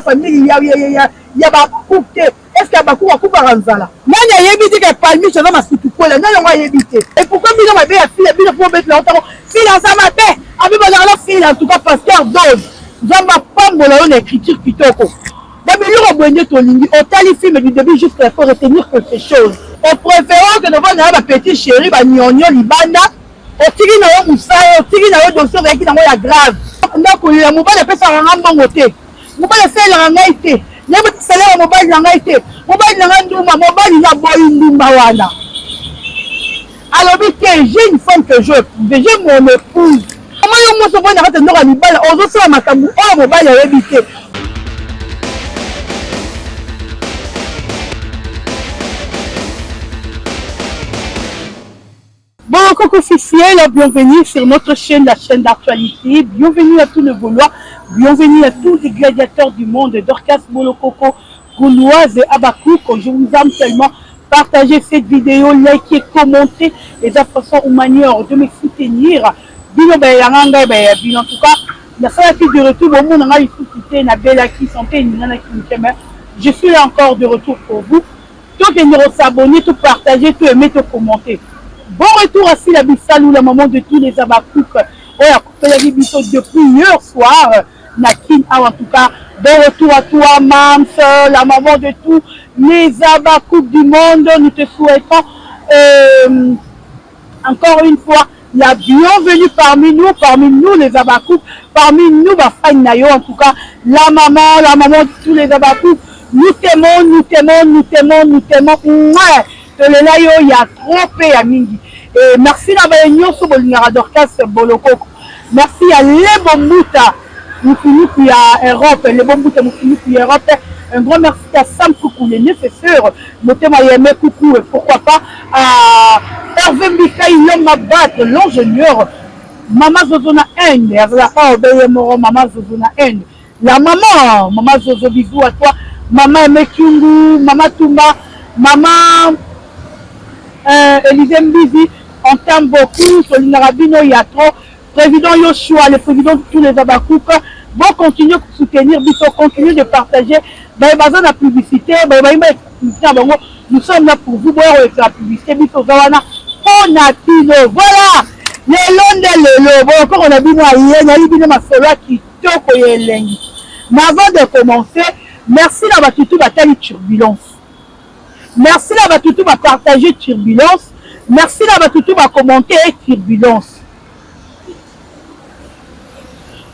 famille ya, ya, ya, ya bakuku te. Est-ce que Habacuc akufaka nzala? Nani ayebi te ke Palmiche aza masutukwela? Nani yango ayebi te? Et pourquoi bino mabe ya fille bino po bobetela yango tango fille aza mabe abi bazalaka na fille en tout cas pasteur Dose Nzambe apambola yo na écriture kitoko. Ba biloko boye nde tolingi otali film du début jusqu'à la fin retenir quelque chose. O préférant que novanda na ba petit chéri ba nyonyo libanda otiki na yo mosala otiki na yo dossier ozalaki nango ya grave. Ndako ya mobali apesaka nga mbongo te. Mobali asalelaka ngai te, nayebi salaire ya mobali na ngai te, mobali na ngai ndumba, mobali na boyi ndumba wana. Alobi te, j'ai une femme que je épouse, j'ai mon épouse. Mama yo mwasi ofandi na kati ya ndako ya libala ozosala makambo oyo mobali ayebi te. Bon, Coco officiel, bienvenue sur notre chaîne, la chaîne d'actualité. Bienvenue à tous les Gaulois, bienvenue à tous les gladiateurs du monde. Dorcas Bolokoko, Gauloise et Abakouk. Je vous aime tellement. Partagez cette vidéo, likez, commentez. Et de façon ou manière de me soutenir. Bino bayanga ngai baya bino. En tout cas, nasalaki de retour bomona ngai lisusu te nabelaki santé eninganaki moke mais je suis là encore de retour pour vous. Tokende ko s'abonner, to partager, to aimer, to commenter. Bon retour à Sila Bisalu, la maman de tous les Habacucs oyo akufelaki biso depuis hier soir na Kin awa. En tout cas, bon retour à toi Mams, la maman de tous les Habacucs du monde. Nous te souhaitons encore une fois la bienvenue parmi nous les Habacucs, parmi nous ba fans na yo. En tout cas, la maman de tous les Habacucs, nous t'aimons, nous t'aimons, nous t'aimons, nous t'aimons. Mouah! Tolela yo ya trop pe ya mingi. Et merci na baye nyonso bolingaka Dorcas Bolokoko. Merci ya Lebo Mbuta, mufiniku ya Europe, Lebo Mbuta mufiniku ya Europe. Un grand merci à Sam Coucou, le nécessaire, Motema Yeme Coucou, et pourquoi pas à Hervé Mbikaï, l'homme à battre, l'ingénieur, Mama Zozo na Inde, azalaka obeye moko Mama Zozo na Inde. La maman, Mama Zozo, bisous à toi. Maman Aimé Kyungu, Mama Tumba, Maman Élisée Mbizi, on t'aime beaucoup, tolingaka bino ya trop. Président Yoshua, le président de tous les Habacucs, bon continuer de soutenir biso, continuer de partager. Baye baza na publicité, baye baye ba publicité na bango, nous sommes là pour vous, boya kolekisa publicité biso oza wana mpo na bino. Voilà, lelo nde lelo, bolokoko na bino aye, nayebi bino masolo ya kitoko ya elengi. Mais avant de commencer, merci na bato tu batali turbulence. Merci na bato tu bapartage turbulence. Merci na bato tu bakommente turbulence.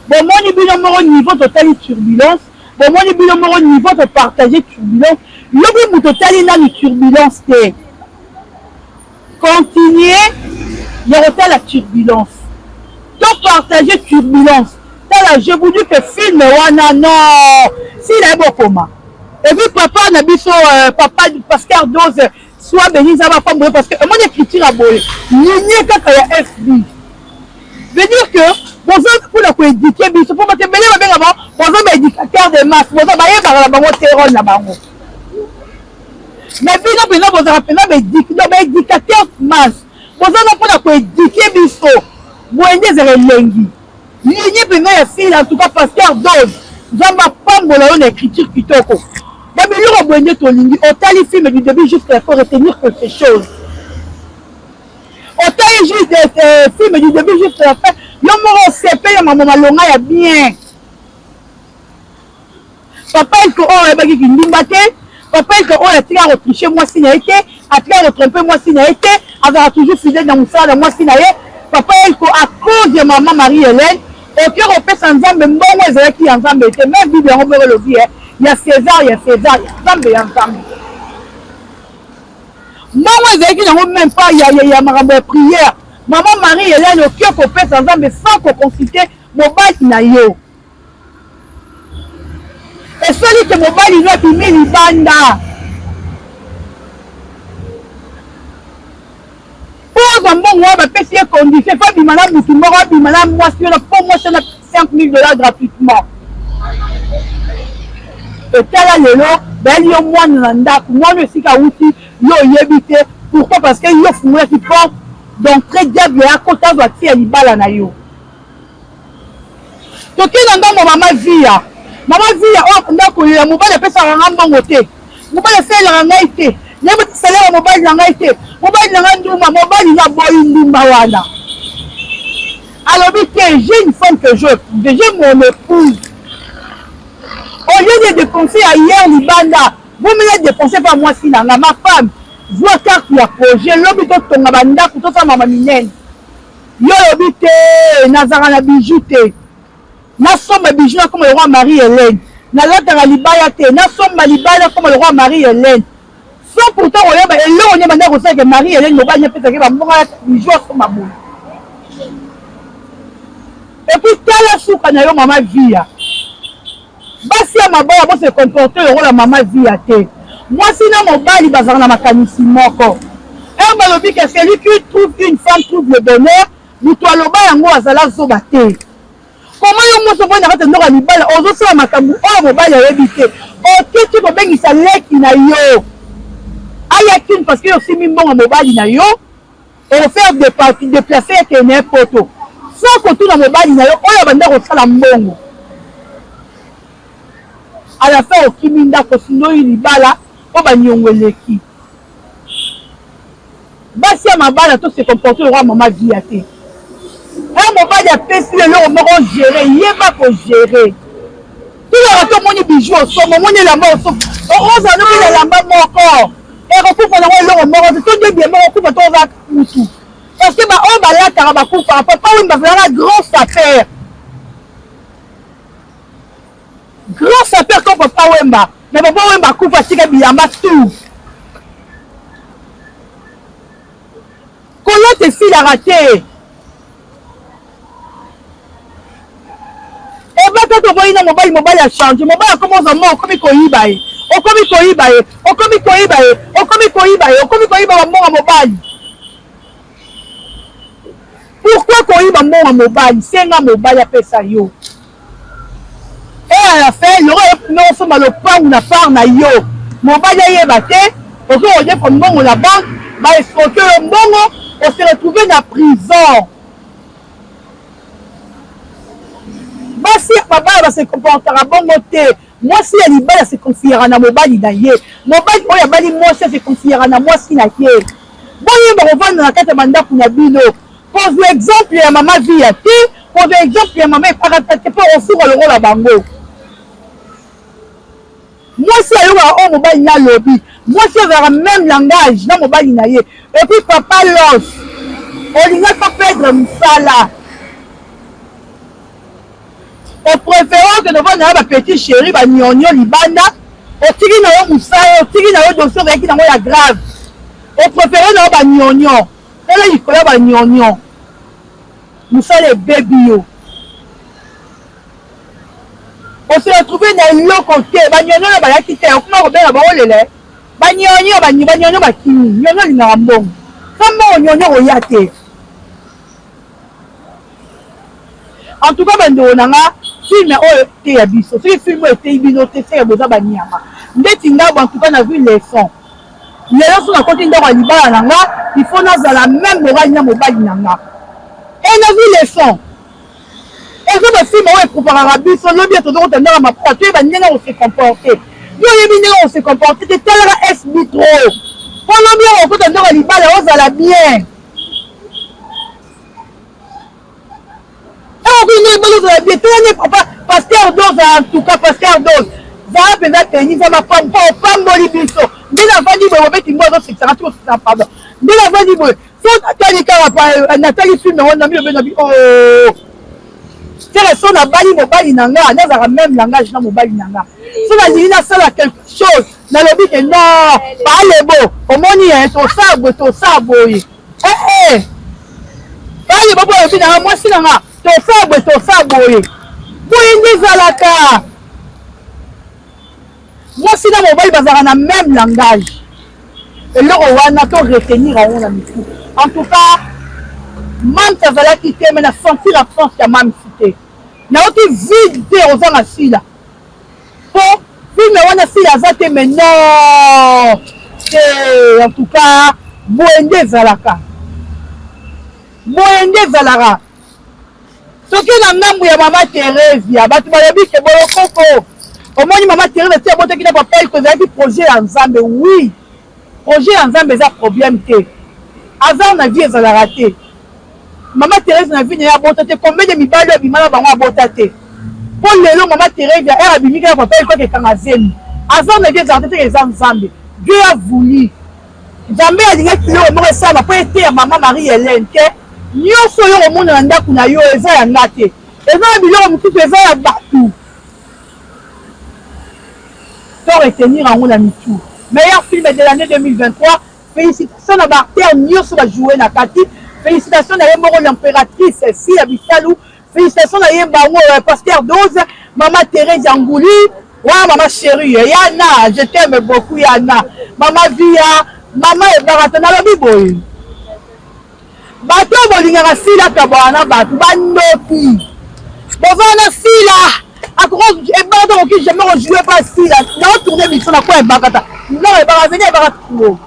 Bomoni bino moko niveau totali turbulence, bomoni bino moko niveau topartage turbulence. Yobi moto otali nanu turbulence te. Continuer ya kotala turbulence. To partager turbulence. Tala, je vous dis que film wana non. Sila ebokoma. Et puis papa na biso papa Pasteur Dose soit béni Nzambe apambola parce que omoni écriture ya boye ligne kaka ya FB. Veut dire que boza mpona koéduquer biso mpo bato ebele babenga bango boza ba éducateur de masse, boza bayebaka na bango te role na bango. Mais bino mpenza bozalaka mpenza ba éducateur masse, boza na mpona koéduquer biso boye nde ezala elengi. Ligne mpenza ya Sila. En tout cas, Pasteur Dose, Nzambe apambola yo na écriture kitoko. Ba biloko boye nde tolingi. Otali film du début jusqu'à la fin, retenir quelque chose. Otali juste film du début jusqu'à la fin, yo moko osepeli na makambo malonga ya bien. Papa Elko oyo ayebaki kindumba te, papa Elko oyo atika kotriche mwasi na ye te, atika kotrompe mwasi na ye te, azalaka toujours fidèle na mosala na mwasi na ye. Papa Elko, à cause ya mama Marie Hélène, oke kopesa Nzambe mbongo ezalaki ya Nzambe te. Même Bible yango moko elobi ya César ya César, ya Nzambe ya Nzambe. Mbongo ezalaki nango même pas ya makambo ya prière. Mama Marie Hélène oke kopesa Nzambe sans koconsulte mobali na yo. Esali ke mobali no abimi libanda mpo azwa mbongo wana, bapesi ye condition fo abima na mutu moko, abima na mwasi wana mpo mwasi wana 5000 $ gratuitement. Etala lelo bayeli yo mwana na ndako, mwana esika awuti yo oyebi te. Pourquoi? Parce que yo fungolaki porte d'entrée, diable akota azwa tia libala na yo. Tokei na ngambo mama Via. Mama Viya oyo akenda kolela, mobali apesaka nga mbongo te, mobali asalelaka ngai te, nayebi salaire ya mobali na ngai te, mobali na ngai ndumba, mobali na boyi ndumba wana. Alobi te, j'ai une femme que je épouse, j'ai mon épouse. Au lieu de dépenser ailleurs libanda, vaut mieux dépenser pa mwasi na nga, ma femme. Zwa carte ya projet, lobi totonga bandako, tosala mama minene. Yo olobi te, nazalaka na bijou te. Nasomba bijou nakoma lokola Marie Helène. Nalataka libaya te, nasomba libaya nakoma lokola Marie Helène. Sans pourtant koyeba eloko nini ebanda kosala ke Marie Helène mobali apesaki ba mbongo alata bijou asomba boye. Et puis tala suka na yo mama Viya. Basi ya mabala bo se comporter lokola mama Viya te. Mwasi na mobali bazalaka na makanisi moko. Heure balobi que celui qui trouve une femme trouve le bonheur, moto aloba yango azala zoba te. Comment yo mwasi ofandi na kati ya ndako ya libala ozosala makambo oyo mobali ayebi te, okiti kobengisa leki na yo aya kin parce que osimbi mbongo ya mobali na yo, okofaire deplacer ye kende na poto sans kotuna mobali na yo oyo abanda kosala mbongo. À la fin okimi ndako, osundoli libala mpo baniongo eleki. Basi ya mabala to se comporter lokola mama Viya te. Un mobali apesi yo eloko moko gérer, yeba ko gérer. Tulaka to omoni bijou osomba, omoni elamba osomba, okozala noki na elamba moko ekokufa nango eloko moko te, to nde bien moko okufa to oza mutu. Parce que ba oyo balataka bakufaka. Papa Wemba azalaka grand sapeur. Grand sapeur comme Papa Wemba. Mais Papa Wemba akufa atika bilamba tout. Kolata esilaka te. Ebaka toboyi na mobali, mobali a change, mobali akoma ozwa mbongo, okomi koyiba ye, okomi koyiba ye, okomi koyiba ye, okomi koyiba ye, okomi koyiba ba mbongo ya mobali. Pourquoi koyiba mbongo ya mobali? Senga mobali apesa yo. Et à la fin, loko yo osomba lopangu na part na yo, mobali ayeba te, okoki kodefa mbongo na banque, ba escroquer yo mbongo, o se retrouver na prison. Basi ya mabala ba se comportaka bongo te. Mwasi ya libala se confiera na mobali na ye. Mobali oyo abali mwasi se confiera na mwasi na ye. Boyeba kovanda na kati ya bandako na bino. Kozwa exemple ya mama Viya te, kozwa exemple ya mama Epakata te mpo okosuka lokola bango. Mwasi ayokaka oyo mobali na alobi. Mwasi azalaka meme langage na mobali na ye. Et puis papa Los, olingaki operdre mosala. O prefere okende ovanda na ba petit chéri ba nyonyo libanda, otiki na yo mosala, otiki na yo dossier ozalaki nango ya grave. O prefere na yo ba nyonyo. Tala likolo ya ba nyonyo. Mosala ebebi yo. O se retrouver na eloko te. Ba nyonyo na bayaki te. Okoma kobenga bango lele. Ba nyonyo, ba nyonyo bakimi. Nyonyo alingaka mbongo. Sa mbongo nyonyo koya te. En tout cas bandeko na nga, film oyo eteya biso. Soki film oyo eteyi bino te, seke boza ba nyama. Ndeti nga bo en tout cas nazwi leçon. Lelo soki nakoti ndako ya libala na nga, il faut nazala meme morale na mobali na nga. Et nazwi leçon. Eza ba film oyo epreparaka biso lobi ya tozokota ndako ya mabala toyeba ndenge ya ko se comporter. Yo oyebi ndenge ya ko se comporter te, talaka SB trop. Po lobi ya kokota ndako ya libala ozala bien. Ozala bien, tala nde papa pasteur Dose, en tout cas pasteur Dose zala mpenza teni nzambe mpo opamboli biso. Nde navandi boye bobeti mbwa azosekisaka ti kosekisaka pardon. Nde navandi boye so natali kaka natali film yango na milobe na bi oh sere so nabali mobali na nga nazalaka même langage na mobali na nga so nalingi nasala quelque chose nalobi ke non palebo omoni ye tosala boye tosala boye eh eh palebo boye olobi na nga mwasi na nga tosala boye tosala boye boye nde ezalaka mwasi na mobali bazalaka na même langage. Eloko wana to retenir yango na mitu. En tout cas Mam's azalaki te mais na sentir absence ya Mam's te. Nayoki vide te ozanga Sila. Po film wana Sila aza te mais non te en tout cas boye nde ezalaka. Boye nde ezalaka. Soki na ngambu ya mama Theresia bato balobi ke bolokoko. abotaki na papa Iko ezalaki projet ya Nzambe. Oui, projet ya Nzambe eza problème te. Hasard na vie ezalaka te. Mama Therèse na vie na ye abota te. Combien de mibali oyo abima na bango abota te? Po lelo mama Therèse ya heure abimi kaka papa Iko akekanga zemi. Hasard na vie ezalaka te, te eza Nzambe. Dieu a voulu. Nzambe alingaki biloko moko esalama mpo eteya mama Marie Helène ke nyonso oyo okomona na ndako na yo eza ya nga te. Eza na biloko mosusu eza ya bato. To retenir yango na mitu. Meilleur film de l'année 2023. Félicitations na ba acteurs nyonso ba jouer na kati. Félicitations na ye moko l'impératrice Sila Bisalu. Félicitations na ye bango euh, Pasteur Dose, Maman Thérèse Angouli, wa maman chérie Yana, je t'aime beaucoup Yana. Maman Via, maman Ebarata nalobi boye. Bato oyo bolingaka Sila kabwana na bato bandoki. Boza na Sila akoki Ebakata akoki jamais kojouer pa Sila. Na tourner biso na kwa Ebakata. Non Ebakata veni Ebakata ngo.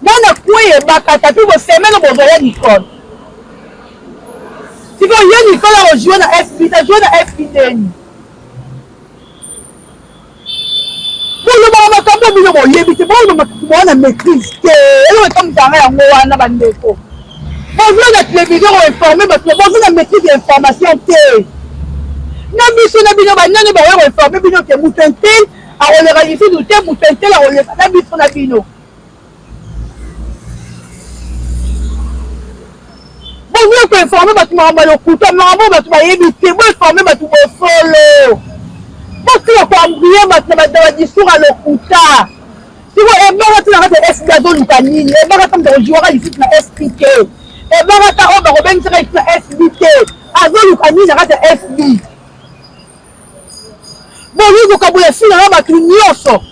Nga na kwe Ebakata puis bosemelo bozwa ya Nicole. Sikoyo ye Nicole akojoue na FB, na joue na FB ndeni. Bolobaka makambo bino boyebi te, boloba makambo boa na maîtrise te. Eloko ekamwisaka nga yango wana bandeko. Bozo na television ko informer bato, bozo na maîtrise ya information te. Na biso na bino banani bakoya ko informer bino ke moto untel akoleka lisusu te, moto untel akoleka na biso na bino. Bozo ko informer bato makambo ya lokuta, makambo oyo bato bayebi te. Bo informer bato bosolo. Botika ko embrouiller bato na ba discours ya lokuta. Sikoyo ebaka ti na kati ya SB azoluka nini? Ebaka ta moto akojouaka lisusu na SB te. Ebaka ta oyo bakobengisaka lisusu na SB te. Azoluka nini na kati ya SB? Bolingi kokabola Sila na bato nyonso.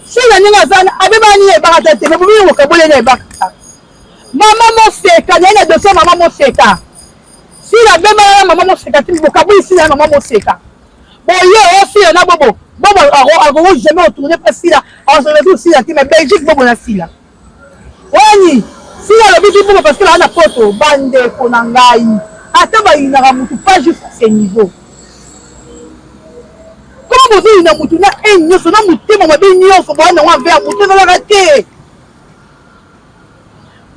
Sila ndenge aza abebana nini ebaka te, mais bolingi kokabola ye na ebaka. Mama Moseka naye na dossier mama Moseka. Sila abebana na mama Moseka te, bokaboli Sila na mama Moseka. Boye o Sila na Bobo. Bobo akoki jamais retourner pa Sila, akozala toujours Sila te, mais Belgique Bobo na Sila. Wani Sila alobi ki Bobo parce que na poto bandeko na ngai ata bayinaka mutu pas jusqu'à ce niveau. Comment bozoyina mutu na haine nyonso na motema mabe nyonso boya nango envers mutu ezalaka te.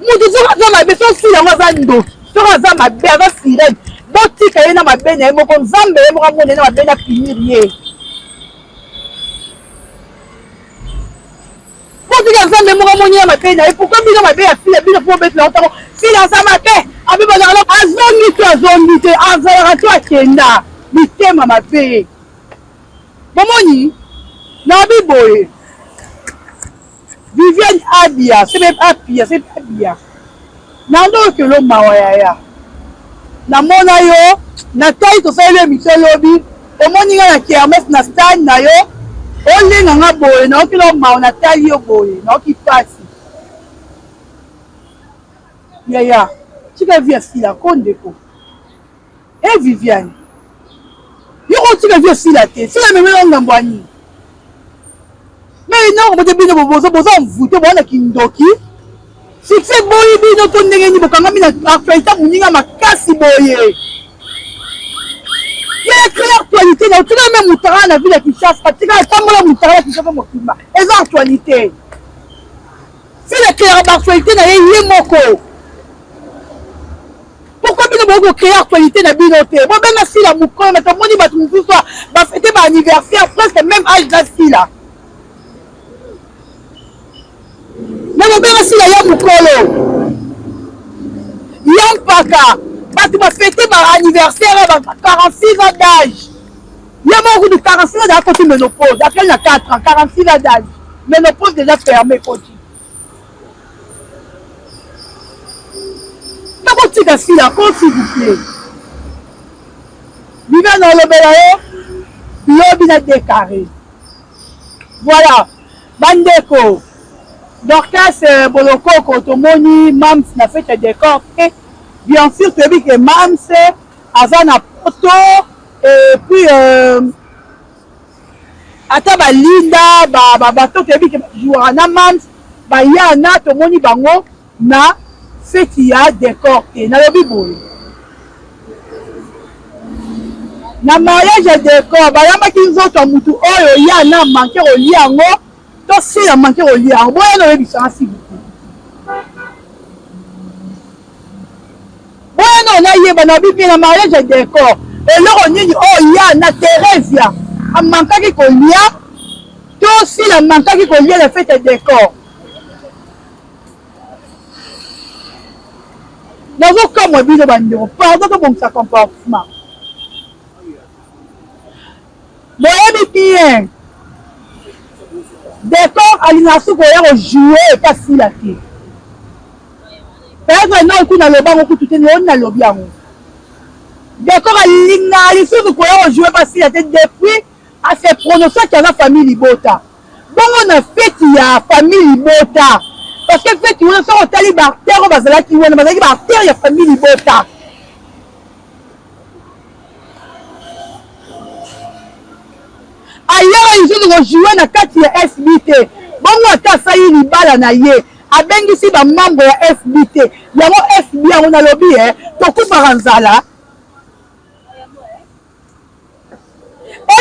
Mutu soki aza mabe soki Sila yango aza ndoki soki aza mabe aza sirene botika ye na mabe na ye moko Nzambe ye moko amona ye na mabe na punir ye. Botika Nzambe moko amoni ye mabe na ye. Pourquoi bino mabe ya Sila bino po bobetela yango tango Sila aza mabe abebazaka na azongi to azongi te azalaka to akenda mitema mabe bomoni nabi boye Viviane Abia sebe Apia sebe Abia nandokelo mawa yaya namona yo natali tosaleli emission lobi Omoni nga na kermesse na stade na yo olenga nga boye nayoki no mawa natali yo boye nayoki pasi yaya tika vie ya sila ko ndeko e Viviane yo kotika vie osila te sila memela yo ngambo ya nini mais noko bote bino boza boza envoute boza na kindoki succès boyi bino to ndenge nini bokangami na actualité moninga makasi boye ye créer actualité na otika me mutaka na ville ya Kinshasa tika atambola mutaka na Kinshasa mobimba eza actualité sila créer ba actualité na ye ye moko Pourquoi bino bokoki ko créer actualité na bino te? Bobenga Sila mukolo mais tomoni bato mosusu ba fete ba anniversaire presque même âge na Sila. Mais bobenga Sila ya mukolo. Ya mpaka bato ba fete ba anniversaire ba 46 ans d'âge. Ye moko kutu 46 ans akoti ménopause, akeli na 4 ans, 46 ans d'âge. Ménopause déjà fermée koti. Nakotika sila ko s'il vous plaît. Bima na olobela yo lobi na décarré. Voilà. Bandeko Dorcas euh, Bolokoko tomoni Mams na fête ya décor te. Bien sûr toyebi ke Mams aza na poto et puis euh, ata ba Linda ba ba bato toyebi ke bajouaka na Mams baya na tomoni bango na feti ya decor te. Nalobi boye. Na mariage ya decor bayambaki nzoto ya mutu oyo ya na manque kolia yango to sila manque kolia yango boya na oyebisa nga s'il vous plaît. Boya na nayeba na bibi na mariage ya decor eloko nini oyo ya na Theresia amankaki kolia to sila mankaki kolia na fete ya decor. Nazokamwa bino bandeko, pardon tobongisa comportement. Boyebi bien decor alingaka soki koya kojoue epa sila te. Peut-être nao kuna aloba yango kutu te, nao nalobi yango. Decor alingaka lisusu koya kojoue epa sila te depuis a se prononçaki aza famille libota. Bongo na feti ya famille libota parce que feti wana soki otali ba acteurs oyo bazalaki wana bazalaki ba acteurs ya famille libota. Ayaka lisusu kojoue na kati ya SB te. Bongo ata asali libala na ye abengisi ba membre ya SB te. Yango SB yango nalobi eh, tokufaka nzala.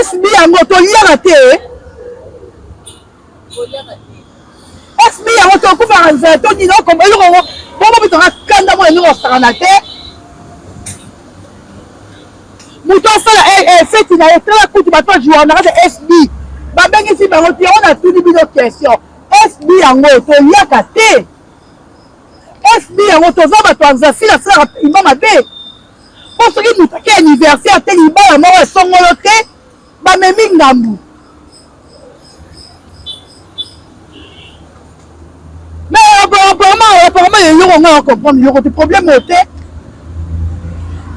SB yango toliaka te SB yango tokufaka nzala to nini okomba eloko yango bongo bitaka kanda mona ndenge osakana te moto asala eh, eh, feti na ye tala kutu bato ajuaka na kati ya SB babengisi bango te yango natuni bino question SB yango toliaka te SB yango toza bato ya nzala sila asalaka ima mabe Po soki mutu ake anniversaire te libala moko ya songolo te bamemi ngambu. Mais apparemment apparemment eloko nga na comprendre eloko te problème oyo te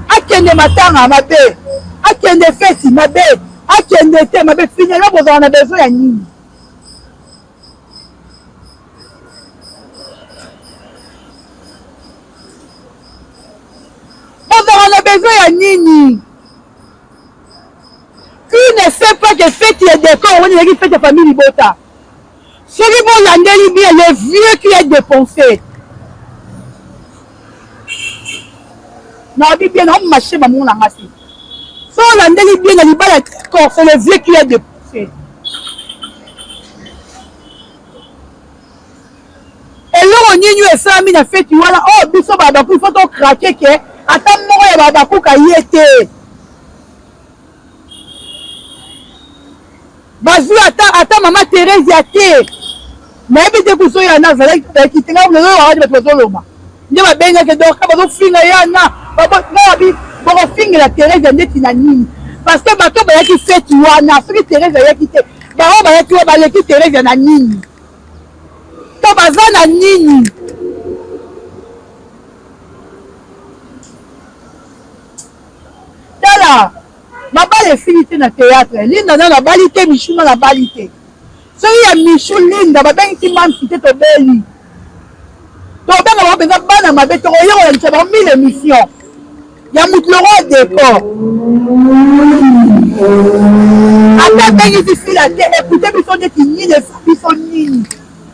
akende matanga mabe akende feti mabe akende te mabe finalement bozala na besoin ya nini? Bozalaka na besoin ya nini? Qui ne sait pas que fete ya decor wana ezalaki fete ya famille libota? Soki bolandeli bien le vieux qui a dépensé nayebi bien naomashe bamona nga te soki olandeli bien na libala ya décor c'est le vieux qui a dépensé. Eloko nini oyo esalami na feti wana oyo biso ba Habacuc il faut to craquer que ata moko ya ba Habacuc aye te. Bazui ata ata mama Theresia te. Nayebi te kuso ya na azalaki azalaki te ngai nazoyoka bato bazoloba nde babengaki Dorka bazofinga ya na babi bokofingela Theresia ndeti na nini parce que bato bayaki feti wana soki Theresia ayaki te bango bayaki wana baleki Theresia na nini? To baza na nini? Tala mabala esili te na theatre Linda nanu abali te Michou nanu abali te soki ya Michou Linda babengisi Mamsi te tobeli tobenga bango mpenza bana mabe tokoyekola lisa bango mille émission ya mutu lokola decor ata abengisi sila te ekute biso ndeti nini esa biso nini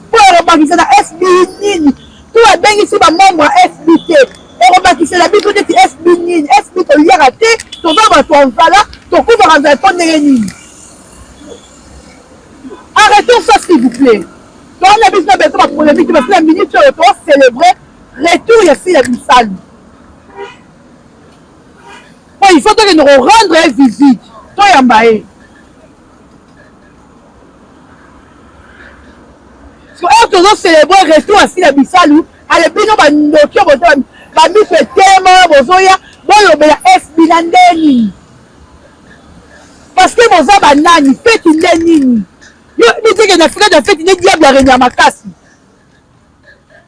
mpo ekobakisa na sb nini to abengisi bamembre ya sb te ekobakisela biso ndeti sb nini sb toliaka te toza bato ya nzala tokufaka nzala to ndenge nini arrêtons ça s'il vous plaît towana biso na beso bapolemike parce na minute oyo tocélébrer retour ya sila bisalu Po il faut tokende ko rendre ye visite, toyamba ye. So heure tozo celebrer retour ya Sila Bisalu, ale bino ba ndoki oyo boza ba miso etelema wana bozoya bolobela SB na nde nini? Parce que boza ba nani? Feti nde nini? Yo oyebi te ke na Afrika na feti nde diable a renia makasi.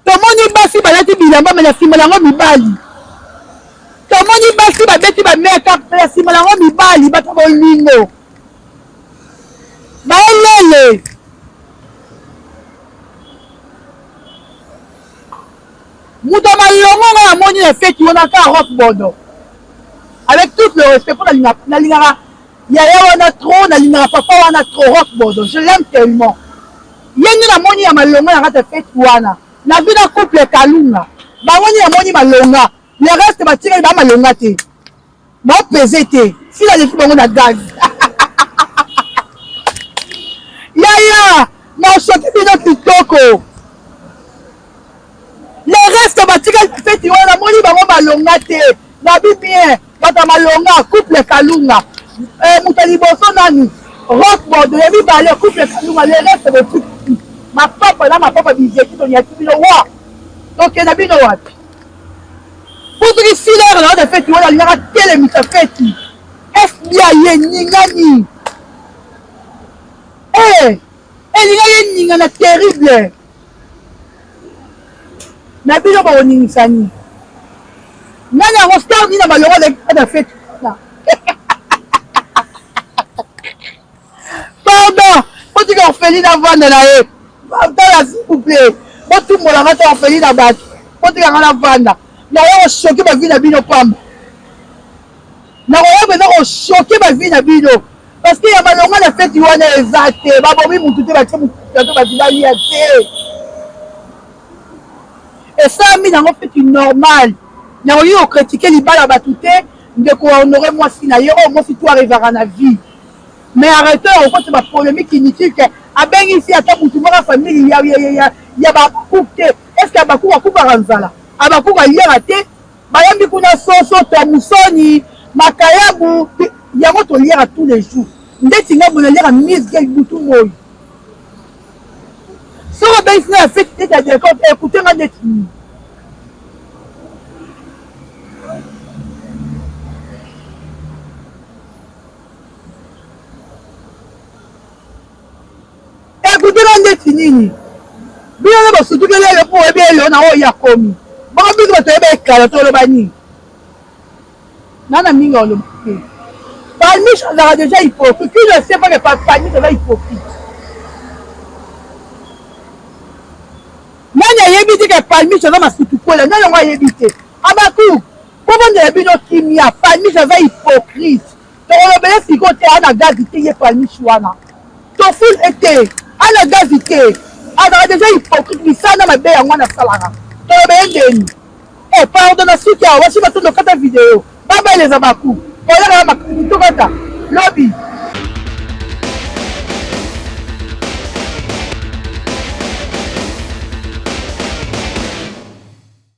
Tomoni basi balati bilamba me na nsima na yango mibali. Tomoni basi babeti ba make up me na nsima na yango mibali, bato ya bolingo baelele. Moto ya malongo ngai namoni na feti wana kaka Rock Bodo. Avec tout le respect mpo nalingaka Yaya wana trop nalingaka papa wana trop rock bodo je l'aime tellement ye nde namoni ya malonga na kati ya fete wana nazwi na couple kalunga bango nde namoni malonga le reste batikali ba malonga te ba pese te. Sila aleki bango na gaz. Yaya, nasoki bino kitoko. Le reste batikali feti wana namoni bango malonga te. Nabi bien, bato ya malonga couple Kalunga. Eh, moto ya liboso nani? Rock Bordeaux ya mibale couple Kalunga, le reste botiki. Mapapa na mapapa bizeki tonyati bino wa. Tokenda bino wapi? Po soki Sila ayaka na kati ya feti wana alingaka atelemisa feti. FBI eningani. Eh, elingaki eningana terrible. Na bino bakoningisa nini? Nani yango star nini na malonga azalaki kati ya feti wana? Pardon, botika orpheline avanda na ye. Tala s'il vous plaît. Botumbola nga te orpheline na bato. Botika nga navanda. Naye kochoke ba vie na bino pamba. Nakoya mpenza kochoke ba vie na bino. Parce que ya malonga na feti wana eza te. Babomi mutu te, batie mutu plateau bato balia te. Esalami nango feti normal. Nakoki kokritike libala bato te. Ndeko honore mwasi na ye oyo mwasi to arrivaka na vie. Mais arrêtez ya kokotisa ba polemique inutile que abengisi ata mutu moko ya famille ya, ya, ya, ya ba Habacuc te. Est ce que Habacuc akufaka nzala? Habacuc aliaka te? Bayambi kuna soso, tomusoni, makayabu, yango toliaka tous les jours. Ndeti nga boye naliaka misgel butu moyi. Soki obengisi nga ya fete ndeti ya decor, écoute nga ndeti nini? Ekutela ndeti nini? Bino nde bosutukeli elo mpo oyebi elo na oyo akomi. Bongo biso bato toyeba ekala toloba nini? Nana mingi oloba te. Palmiche azalaka deja hypocrite. Qui ne sait pas que Palmiche aza hypocrite? Nani ayebi te ke Palmiche aza masutukwela? Nani yango ayebi te? Abaku, bovandela bino kimia. Palmiche aza hypocrite. Tokolobele sikoyo te, ana gazi te ye Palmiche wana. Toful ete ana gazi te. Azalaka deja hypocrite, misala mabe yango wana asalaka. Tolobele ndeni. Eh, pardon na suki awa, wasi batondo kata video. Bye bye les abaku. Oyaka makambo tokata. Lobi.